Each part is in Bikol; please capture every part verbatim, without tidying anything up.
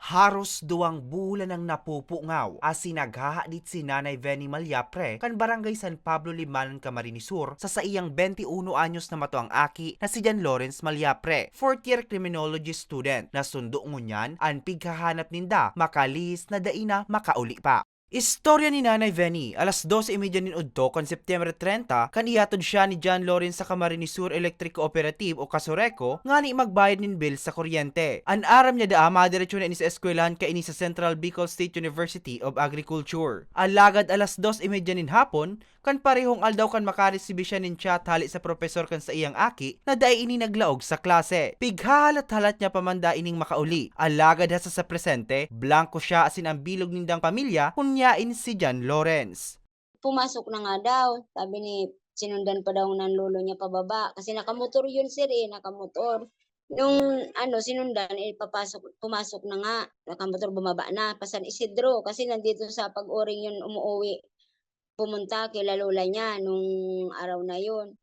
Haros duwang bulan nang napupungaw asin naghahadit si Nanay Venny Maliapre kan Barangay San Pablo, Libmanan, Camarines Sur, sa saiyang twenty-uno anyos na matuang aki na si John Lawrence Maliapre, fourth year criminology student, na sundo ngunyan an pighahanap ninda makalihis na dai na makauli pa. Istorya ni Nanay Venny, alas dos y media nin udto kan Septyembre treinta, kan ihatod siya ni John Lawrence sa Camarines Sur Electric Cooperative o Casureco ngani magbayad nin bill sa kuryente. An aram niya daa, madiretso na ini sa eskwelahan kaini sa Central Bicol State University of Agriculture. Alagad alas dos y media nin hapon, kan parehong aldaw kan makaresibi siya nin chat hale sa propesor kan saiyang aki na dai ini naglaog sa klase. Pighahalat-halat niya pa man daa ining makauli. Alagad hasta sa presente, blangko siya asin ang bilog nindang pamilya, kun yaon si John Lawrence. Pumasok na nga daw, sabi ni, sinundan pa daw ng lolo niya pababa. Kasi nakamotor yun, sir, eh, nakamotor. Nung, ano, sinundan, eh, papasok, pumasok na nga, nakamotor, bumaba na, pa San Isidro. Kasi nandito sa Pag-uring yun umuwi, pumunta kila lola niya nung araw na yun.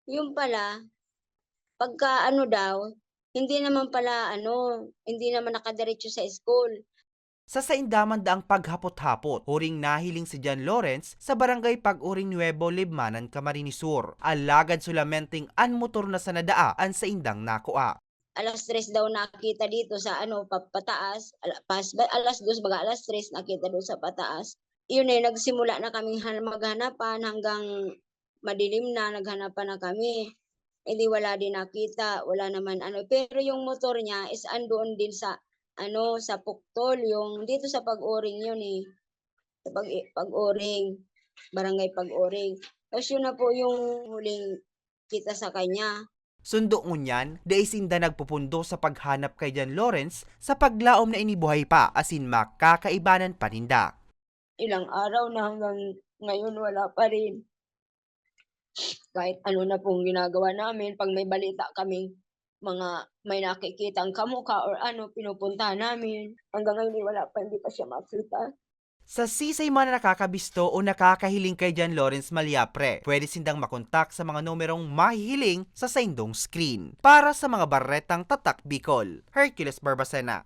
Yun pala, pagka ano daw, hindi naman pala ano, hindi naman nakadiretso sa school. Sa sainda man daang paghapot-hapot, huring nahiling si John Lawrence sa Barangay Pag-uring Nuevo, Libmanan, Camarines Sur. Alagad solamenteng an motor na sana daa an saindang nakua. Alas tres daw nakita dito sa ano, pa-, pataas, ala-, pas-, ba-, alas dos baga alas tres nakita doon sa pataas. Yun eh, nagsimula na kaming han-, maghanapan hanggang madilim na, naghanapan na kami. Eh, di wala din nakita, wala naman ano. Pero yung motor niya is andoon din sa, ano, sa Puktol, yung dito sa Pag-uring yun eh. Sa Pag-, Pag-uring, Barangay Pag-uring. Tapos yun na po yung huling kita sa kanya. Sundo ngunyan, dai sinda nagpupundo sa paghanap kay John Lawrence sa paglaom na ini buhay pa asin makakaibanan pa ninda. Ilang araw na hanggang ngayon wala pa rin. Kahit ano na pong ginagawa namin, pag may balita kaming mga may nakikitang kamukha or ano, pinupuntahan namin. Hanggang ngayon, eh, wala pa, hindi pa siya makita. Sa sisay man na nakakabisto o nakakahiling kay John Lawrence Maliapre, pwede sindang makontak sa mga numerong mahihiling sa saindong screen. Para sa mga Baretang Tatak Bicol, Hercules Barbacena.